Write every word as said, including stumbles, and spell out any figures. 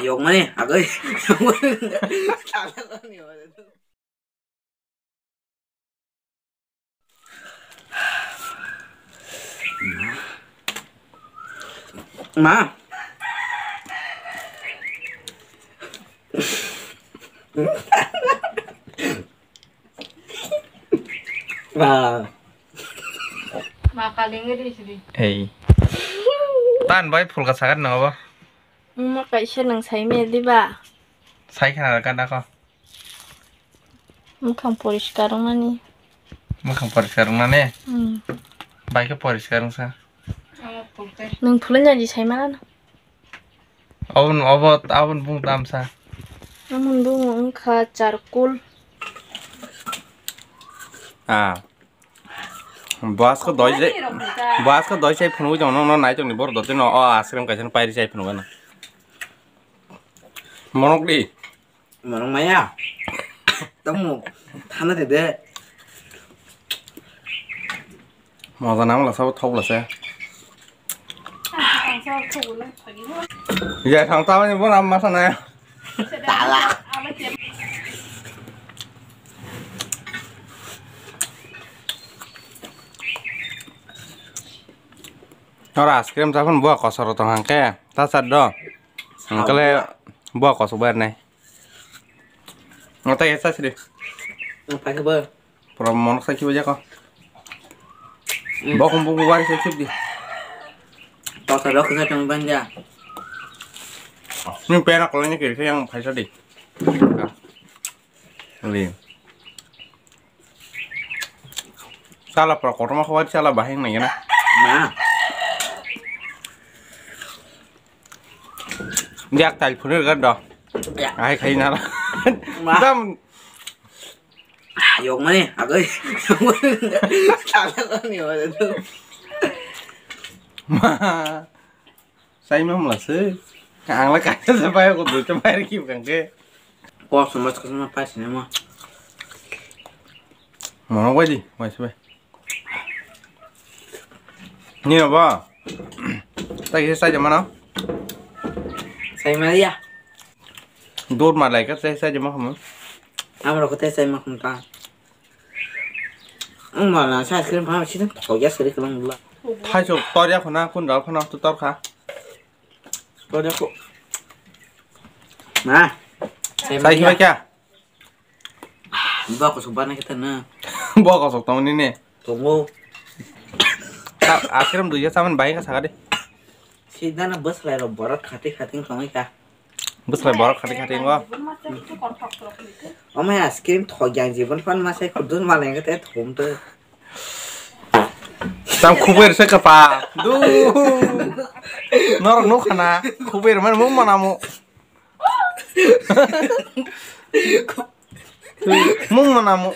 Yokmani agoi. Ma. Ma. Ma kaling ri sidi. Hey. Tan bai phulka sagat nang abo. Wngma kaisa nwng sai mel diba? Sai khna rwkha dakho. Mwkhang poriskar wngnani. Mwkhang poriskar wngnani? Hmm. Bai khe poriskar wngsa. Nwng phulwi nai di sai manano. Obon, obo, abon bung tamsa. Amon bung wngkha charcoal. Ah. Bo asko doi je, bo asko doi sai phunugwi tong nokno nai tongni borok dotino o ice cream kaisa pairi sai phunugana. Monok di. Monok maya. Tamo thana de de. Moja nang la sabo thok la se. Ya thang ta ni bo nam masa na. Tala. Ora ice cream ta phun bo kosoro tong hangke ta chat do. Hangkale bo kosok bar nai. Ngata ya sa sidi. Pakai bo. Pura monok sai khiba jako. Hmm. Bokum buku wari sai khibdi. Toksa rok kisa tong banja. Ni pera koloni kiri yang phaisa di. Li. Sala pura kotorma khawai sala bahing nai na. Ma. Diak tal phunir gan do. Ya. Ai khai na. Ma. Dam. Yok mani, agoi. Tala kami wala tu. Ma. Sai ma mla se. Ang la kaisa se pai ko dui ta pai ki kang ke. Ko suma suma pai sini ma. Mono wai di, wai se pai. Ni ba. Tai ke sai jamano. Sai ma ya. Dur ma lai ka sai sai jama khamo. Amro ko tai sai ma khum ta. Ang ma na sa ice cream pha sini thok ya sari kalang bula. Thai sok tor ya khona kun dal khona to tor kha. Tor ya ko. Ma. Sai ma kya? Ba ko sok ba na kita na. Ba ko sok tong ni ne. Tongo. Ice cream dui ya saman bai ka sakade. Sidana bwslai rok borok khati khati wng tongwi kha. Bwslai borok khati khati wngo. Omo ice cream thok yang jibon phan ma sai khudun malai khe thum to. Tam khubui rwsa kapa. Du. Norok nuk khana khubui rwmani mung manamu. Mung manamu.